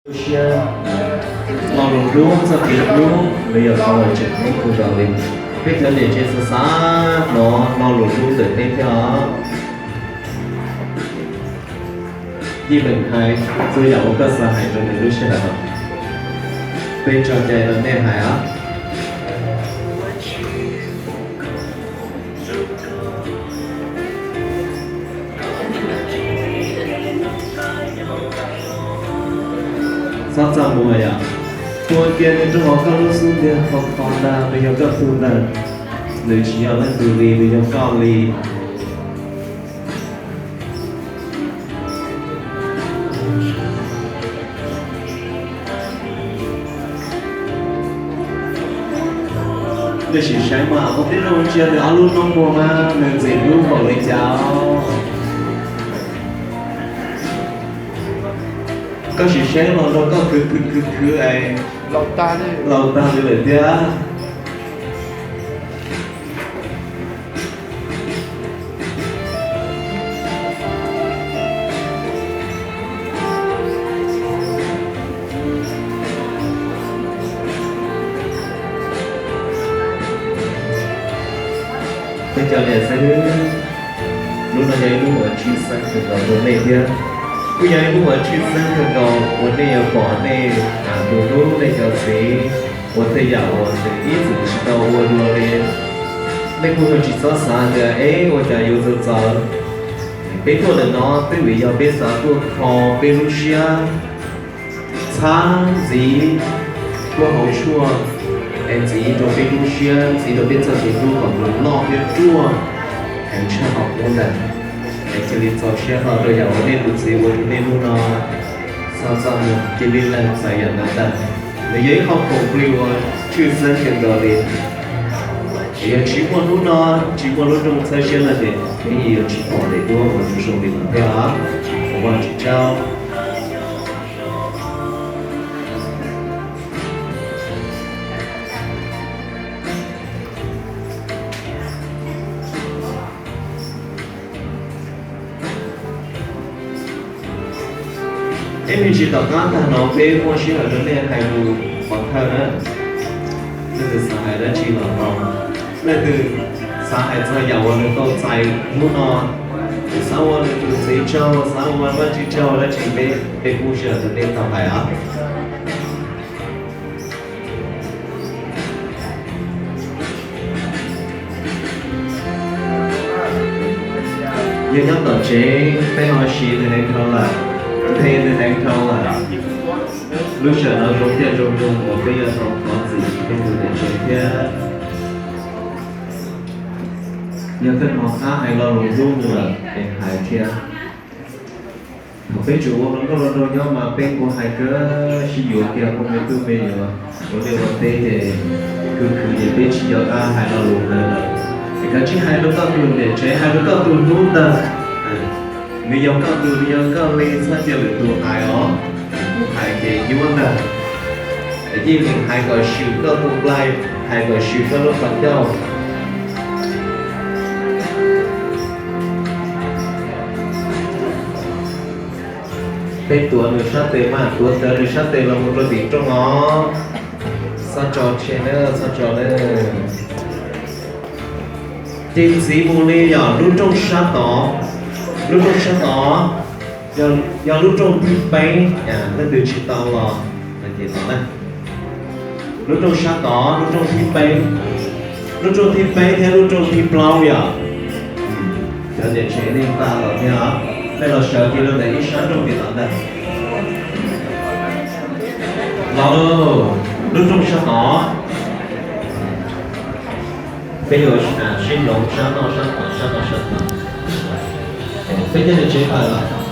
Lub siab, lo lus hlub, txoj kev hlub los yog qhov uas tseem ceeb kawg nkaus li. Peb cov niam tsev xav xav hnov lo lus hlub ntawm peb thiab os. Yij Meem hais txhua yam uas koj xav hais rau nws lub sij hawm no. Peb tso cai rau nej hais os. Txhob txaj muag yom. Tua kiag nws rau hauv koj lub xub ntiag khov kho ntag, nws yog koj tug ntag. Nws tsis yog leej twg li, nws yog koj li. Nej sim saib mas, ua tib zoo ntsia nws ob lub noob muag mas nws ntxim hlub npaum li cas. Koj sim saib los nrog koj khwv khwv khwv khwv es laus tag li lawm thiab. Peb cov niam xib hwb, hnub no yog ib hnub uas tshwj xeeb kawg nkaus rau nej thiab. Kuj yog ib hnub uas tshwj xeeb kawg nkaus uas nej yuav pom nej tus hlub nej cov txiv ua tej yam uas nws ib txwm tsis tau ua dua li. Nej kuj tsis txhob xav tias es ua cas yuav txawv txawv. Peb tuaj ntawm no twb vim yog peb xav tuaj kho peb lub siab, txhab ntxiv tuaj hauv tshuaj, es ntxiv rau peb lub siab, ntxiv rau peb txoj kev hlub kom nws loj thiab ruaj heev tshaj qhov qub ntawd. Es cia li txaus siab hlo rau yam uas nej tus txiv ua rau nej hnub no, txhob txaj muag, cia li lees txais yam ntawd ntag. Nws yog ib qho khoom plig uas tshwj xeeb kawg nkaus li. Yog tsis muaj hnub no, tsis muaj lub rooj txhawb siab no ces peb yeej yuav tsis pom daim duab uas zoo li no thiab os. Ua tsaug. Ib me ntsis tom qab tag no peb muaj sij hawm rau nej hais lus pov thawj na. Leej twg xav hais dab tsi los tau. Leej twg xav hais txog yam uas nws tau txais hnub no, nws xav ua nws tus txiv tsaug, xav ua dab tsi tsaug dab tsi, peb, peb pub sij hawm rau nej tau hais os. Yog nyob tom tsev peb ho siv nws heev dhau lawm, nthe nws heev dhau lawm. Lub sij hawm no zoo thiaj zoo zoo uas peb yuav tau thov txim peb tus niam tsev thiab. Yog tej hmo qab hais lo lus hlub nws lawm es hais thiab. Thaum peb tseem ua hluas nkauj hluas nraug nyob mas peb kuj hais kawg, sib yuav kiag poj me tub me nyuam ua liaj ua teb ces khwv khwv ces peb tsis nco qab hais lo lus ntawd lawm. Es kav tsij hais rau koj tus niam tsev, hais rau koj tus hlub ntag. Nws yog koj tus, nws yog koj li, txhob cia lwm tus hais os. Kuv hais ces nyuaj ntag. Yij Meem hais kom swm koj tus nplaig, hais kom swm koj lub qhov ncauj. Peb tuav nws sab tes mas, tuav rawv nws sab tes los mus rau tim rooj os. Txhob tso tseg na, txhob tso na. Ces ntxiv mus li yog lub rooj sab tod, lub rooj sab tod yog lub rooj thib peb, leej twg tsis tau los ces tod na. Lub rooj sab tod, lub rooj thib peb, lub rooj thib peb thiab lub rooj thib plaub yom. Cov niam tsev nej npaj los thiab, nej los sawv kiag rau ntawm ib sab rooj tim tod ntag. Los lauj, lub rooj sab tod. Peb yuav sib hloov sab noj sab tod, sab noj sab tod. Peb cov niam tsev tawm los.